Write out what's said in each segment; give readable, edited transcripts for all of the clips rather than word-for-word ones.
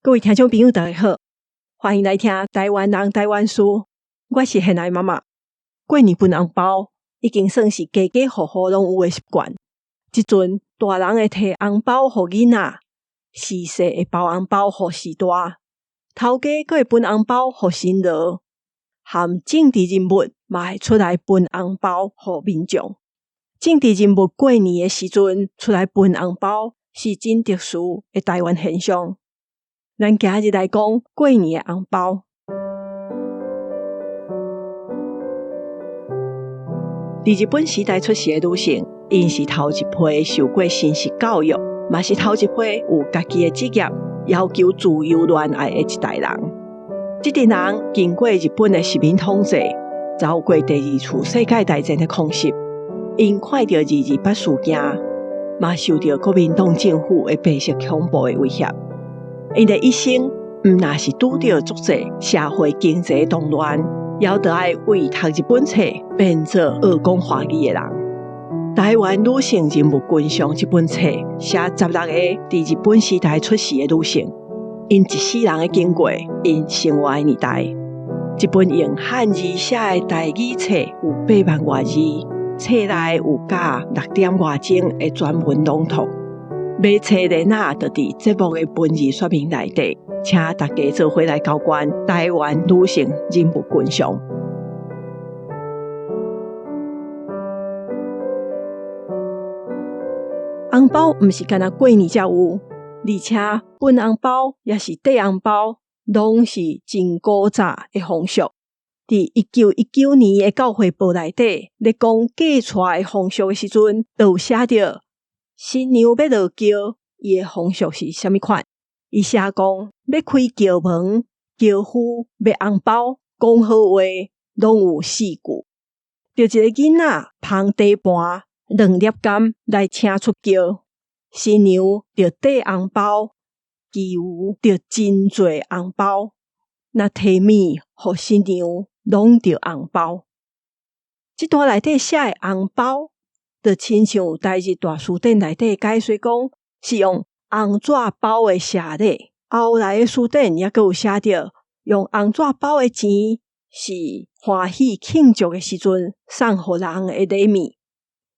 各位聽眾朋友，大家好，歡迎來聽台灣人台灣事。我是現愛媽媽。過年分紅包已經算是家家戶戶攏有的習慣。這陣大人會提紅包予囡仔，序細會包紅包予序大，頭家閣會分紅包予新郎，含政治人物嘛會出來分紅包予民眾。政治人物過年的時陣出來分紅包，是真特殊的台灣現象。咱今日來講過年的紅包。佇日本時代出世的女性，𪜶是頭一批受過新式教育，嘛是頭一批有家己的職業，要求自由戀愛的一代人。這陣人經過日本的殖民統治，遭過第二次世界大戰的空襲，𪜶看著二二八事件，嘛受著國民黨政府的白色恐怖的威脅。𪜶的一生，毋但是拄著足濟社會經濟的動亂，猶著愛為讀日本冊變做學講華語的人。台灣女性人物群像這本冊寫16個佇日本時代出世的女性，𪜶一世人的經過，𪜶生活的年代。這本用漢字寫的台語冊有8萬外字，冊內有佮6點外鐘的全文朗讀。買冊連仔就佇節目的文字說明內底，請大家做伙來交關台灣女性人物群像。紅包毋是干焦過年才有，而且分紅包抑是綴紅包，攏是真古早的風俗。佇1919年的教會報內底，咧講嫁娶的風俗的時陣，就有寫著新娘欲落轎，伊的風俗是啥物款？伊寫講欲開轎門，轎夫欲紅包，講好話，攏有四句。著一个囡仔捧茶盤，兩粒柑來請出轎，新娘著綴紅包，其餘著真濟紅包。若提物予新娘，攏著紅包。這段內底寫的紅包，就親像台日大辭典內底解說講，是用紅紙包的謝禮。後來的辭典猶閣有寫著，用紅紙包的錢是歡喜慶祝的時陣送予人的禮物，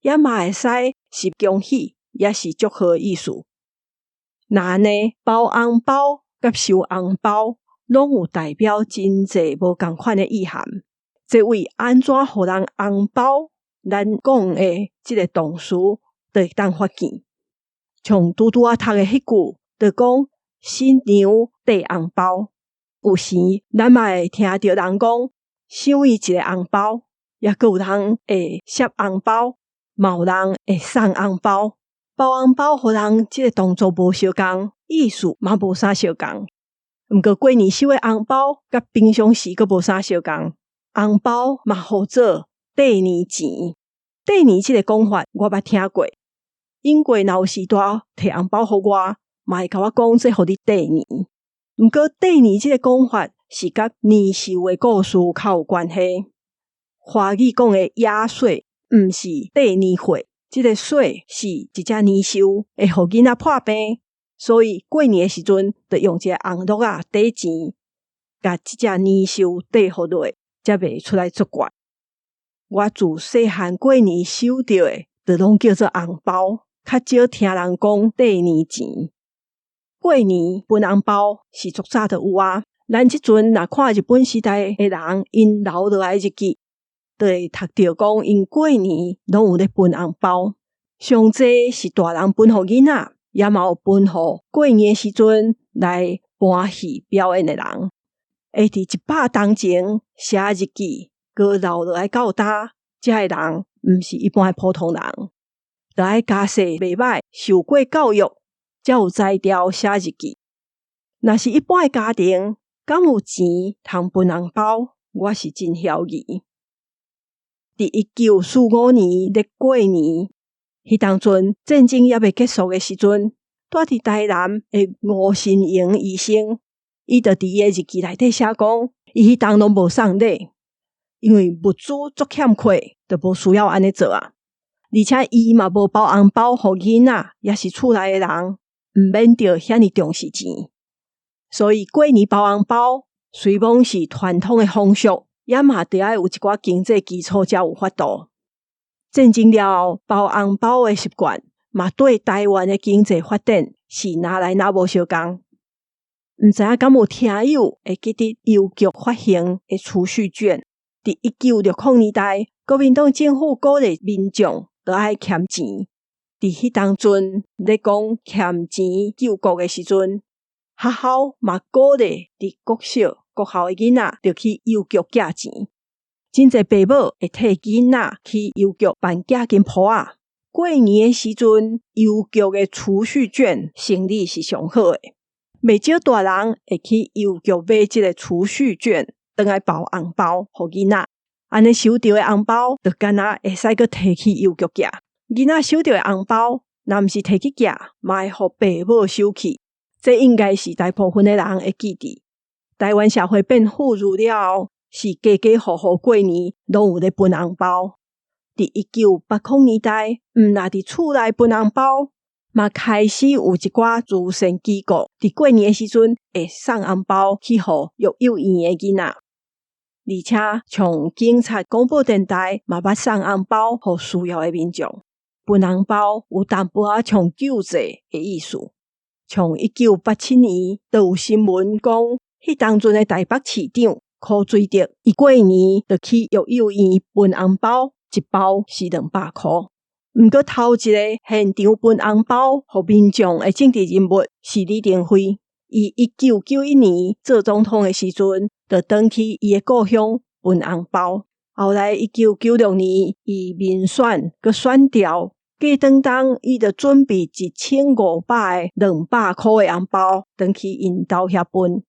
也嘛會使是恭喜，抑是祝賀的意思。若按呢，包紅包佮收紅包，攏有代表真濟無仝款的意涵。這為按怎予人紅包，咱講的這个動詞就會當發見。像拄拄仔讀的彼句，就講新娘綴紅包。有時咱嘛會聽著人講，賞伊一个紅包，抑閣有人會攝紅包，嘛有人會送紅包。包紅包予人這个動作無相仝，意思嘛無啥相仝。毋過過年收的紅包，佮平常時閣無啥相仝。紅包嘛號做綴年錢。綴年這个講法我捌聽過。永過若有序大提紅包予我，嘛會共我講這予你綴年。毋過綴年這个講法是佮年獸的故事較有關係。華語講的壓歲，毋是綴年歲，這个歲是一隻年獸會予囡仔破病，所以過年的時陣就用一个紅鹿仔綴錢，共這隻年獸綴予落，才袂出來作怪。我自細漢過年收著的，就攏叫做紅包，較少聽人講綴年錢。過年分紅包是足早就有啊。咱這陣若看日本時代的人，𪜶留落來日記，就會讀著講𪜶過年攏有咧分紅包。上濟是大人分予囡仔，也嘛有分予過年的時陣來搬戲表演的人。會佇100冬前寫日記，閣留落來到今，這个人毋是一般的普通人，著愛家世袂䆀，受過教育，才有才調寫日記。若是一般的家庭，敢有錢通分紅包？我是真懷疑。佇1945年咧過年，彼當陣戰爭猶未結束的時陣，住佇台南的吳新榮醫生，伊就佇伊的日記內底寫講，伊彼當攏無送禮，因為物資足欠缺，就無需要按呢做啊。而且伊嘛無包紅包予囡仔，抑是厝內的人，毋免著遐爾重視錢。所以過年包紅包雖罔是傳統的風俗，也嘛著愛有一寡經濟基礎才有法度。戰爭了後，包紅包的習慣嘛對台灣的經濟發展是若來若無相仝。毋知影敢有聽友會記得郵局發行的儲蓄券？佇1960年代，國民黨政府鼓勵民眾著愛儉錢。佇彼當陣咧講儉錢救國的時陣，學校嘛鼓勵佇國小、國校的囡仔著去郵局寄錢。真濟爸母會替囡仔去郵局辦寄金簿仔。過年的時陣，郵局的儲蓄券生理是上好的。袂少大人會去郵局買這个儲蓄券，轉來包紅包予囡仔。按呢收著的紅包，就敢若會使閣提去郵局寄。囡仔收著的紅包，若毋是提去寄，嘛會予爸母收去。這應該是大部分的人會記得。台灣社會變富裕了後，是家家戶戶過年攏有咧分紅包。佇1980年代，毋若佇厝內分紅包，嘛開始有一寡慈善機構佇過年的時陣會送紅包去予育幼院的囡仔，而且像警察廣播電台嘛捌送紅包予需要的民眾。分紅包有淡薄仔像救濟的意思。像1987年，就有新聞講，彼當陣的台北市長柯瑞哲，伊過年就去育幼院分紅包，一包是200箍。毋過頭一個現場分紅包予民眾的政治人物是李登輝。伊1991年做總統的時陣，就轉去伊的故鄉分紅包。後來1996年，伊民選閣選著，過當當伊就準備1500個200箍的紅包，轉去𪜶兜遐分。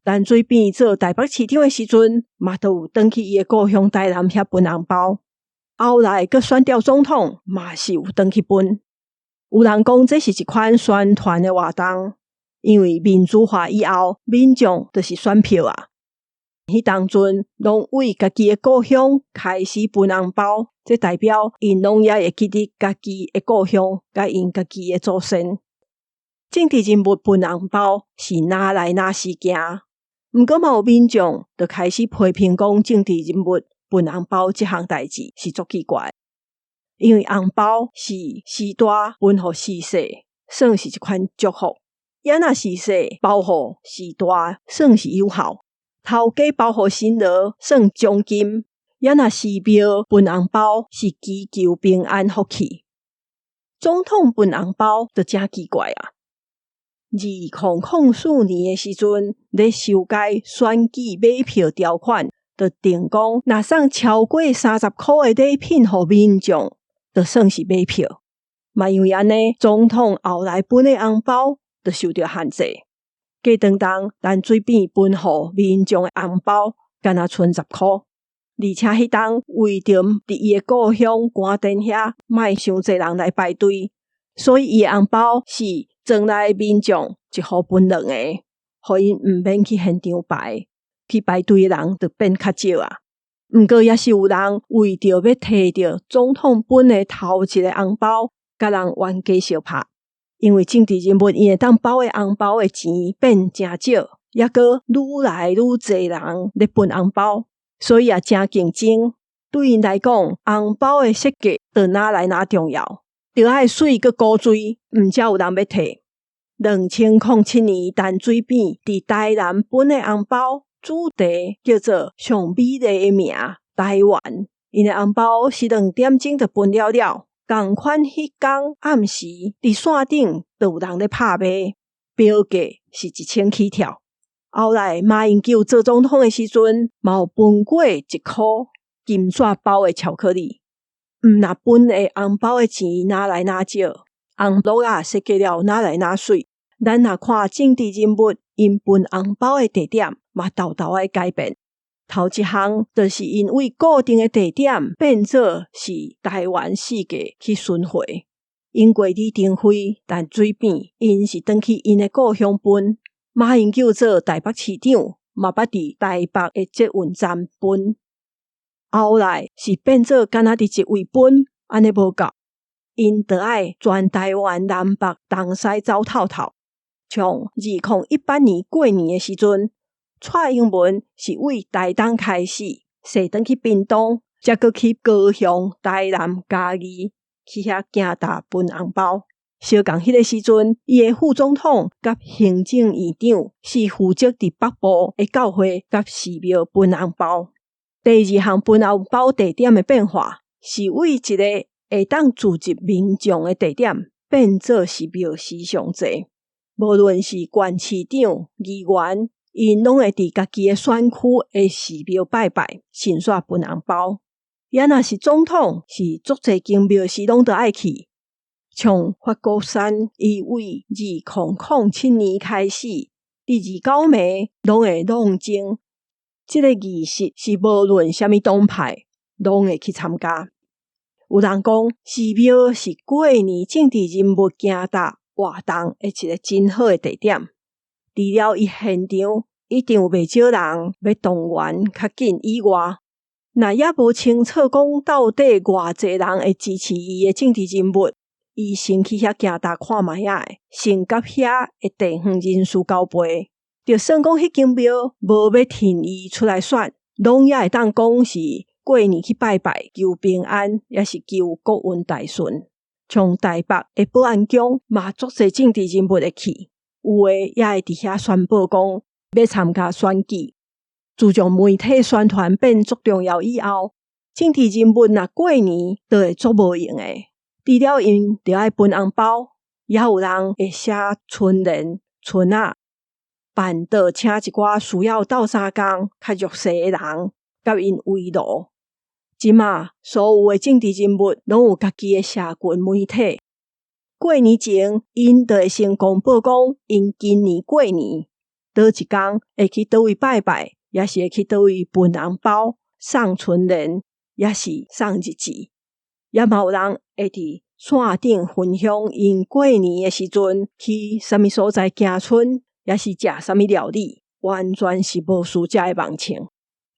陳水扁做台北市長的時陣，嘛都有轉去伊的故鄉台南遐分紅包。後來閣選著總統，嘛是有轉去分。有人講這是一款宣傳的活動，因為民主化以後，民眾就是選票啊。彼當陣攏為家己的故鄉開始分紅包，這代表𪜶攏猶會記得家己的故鄉，佮𪜶家己的祖先。政治人物分紅包是哪來哪事件？毋過嘛有民眾就開始批評講政治人物分紅包這項代誌是足奇怪，因為紅包是序大分予序細，算是一款祝福；也若序細包予序大，算是友好。頭家包予新郎算獎金，也若寺廟分紅包是祈求平安福氣。總統分紅包就誠奇怪啊！2004年的時陣，咧修改選舉買票條款，就定講，若送超過30箍的禮品予民眾，就算是買票。嘛因為按呢，總統後來分的紅包就受著限制。過當當，陳水扁分予民眾的紅包，干焦賰10箍。而且彼當為著佇伊的故鄉關田遐，莫傷濟人來排隊，所以伊的紅包是莊內民眾一戶分兩個，予𪜶毋免去現場排，去排隊的人就變較少啊。毋過也是有人為著欲提著總統分的頭一个紅包，共人冤家相拍。因為政治人物𪜶會當包的紅包的錢變誠少，猶閣愈來愈濟人咧分紅包，所以也誠競爭。對𪜶來講，紅包的設計就愈來愈重要，著愛媠閣古錐，毋才有人欲提。2007年，陳水扁佇台南分的紅包主題叫做“上美麗的名台灣”，𪜶的紅包是2點鐘就分了了。仝款，彼工暗時佇線頂就有人咧拍賣，標價是1000起跳。後來馬英九做總統的時陣，嘛有分過一箍金紙包的巧克力。毋若分的紅包的錢愈來愈少，紅帽仔設計了愈來愈媠。咱若看政治人物𪜶分紅包的地點，嘛沓沓愛改變。頭一項就是𪜶為固定的地點變做是台灣四界去巡迴。經過李登輝、陳水扁，𪜶是轉去𪜶的故鄉分。馬英九做台北市長，嘛捌佇台北的捷運站分。後來是變做干焦佇一位分，按呢無夠，𪜶著愛全台灣南北東西走透透。像2018年過年的時陣，蔡英文是對台東開始，踅轉去屏東，才閣去高雄、台南、嘉義，去遐行踏分紅包。相仝彼个時陣，伊的副總統佮行政院長是負責佇北部的教會佮寺廟分紅包。第二項分紅包地點的變化，是對一个會當聚集民眾的地點，變做寺廟時上濟。無論是縣市長、議員，𪜶攏會佇家己的選區的寺廟拜拜，順紲分紅包。也若是總統，是足濟間廟時攏著愛去。像法鼓山，伊對2007年開始，佇二九暝攏會挵鐘。這个儀式是無論啥物黨派，攏會去參加。有人講，寺廟是過年政治人物行踏活動的一个真好的地點。除了伊現場一定有袂少人欲動員較緊以外，若猶無清楚講到底偌濟人會支持伊的政治人物，伊先去遐行踏看覓仔，先佮遐的地方人士交陪，就算講彼間廟無欲挺伊出來選，攏也會當講是過年去拜拜求平安，抑是求國運大順。像台北的保安宮嘛，足濟政治人物會去，有的也會佇遐宣布講欲參加選舉。自從媒體宣傳變足重要以後，政治人物若過年就會足無閒的。除了𪜶著愛分紅包，也有人會寫春聯、春仔，辦桌請一寡需要鬥相共較弱勢的人，佮𪜶圍爐。這馬所有的政治人物攏有家己的社群媒體。過年前，𪜶就會先公布講，𪜶今年過年佗一工會去佗位拜拜，抑是會去佗位分紅包、送春聯，抑是送日子。也嘛有人會佇線頂分享𪜶過年的時陣去啥物所在行春，抑是食啥物料理，完全是無輸遮的網情。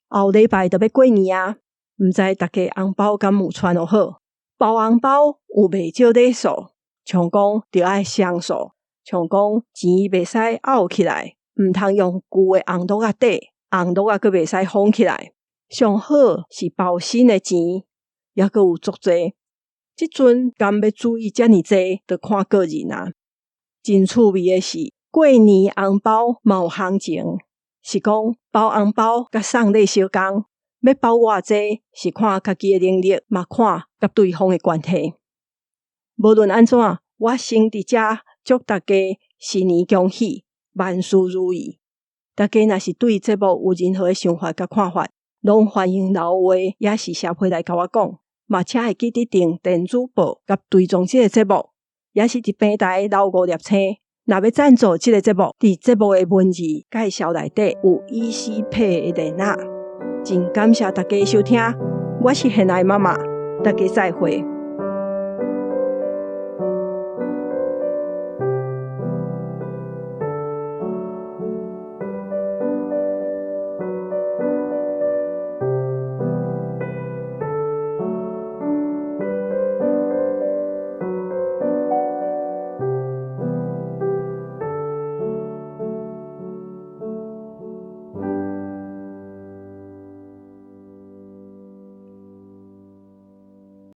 後禮拜就欲過年啊，毋知大家紅包敢有傳予好？包紅包有袂少禮數，像講著愛雙數，像講錢袂使漚起來，毋通用舊的紅碌仔底，紅碌仔閣袂使封起來。上好是包新的錢，抑閣有足濟。這陣敢欲注意遮爾濟，著看個人啊。真趣味的是，過年紅包嘛有行情，是講包紅包佮送禮相仝，欲包偌濟是看家己的能力，嘛看佮對方的關係。無論按怎，我先佇遮祝大家新年恭喜，萬事如意。大家若是對節目有任何的想法佮看法，攏歡迎留話，抑是寫批來共我講。嘛，請會記得訂電子報佮追蹤這个節目，抑是佇平台留五粒星。若欲贊助這个節目，佇節目的文字介紹內底有 ECPay 的連結。真感謝大家收聽，我是現愛媽媽，大家再會。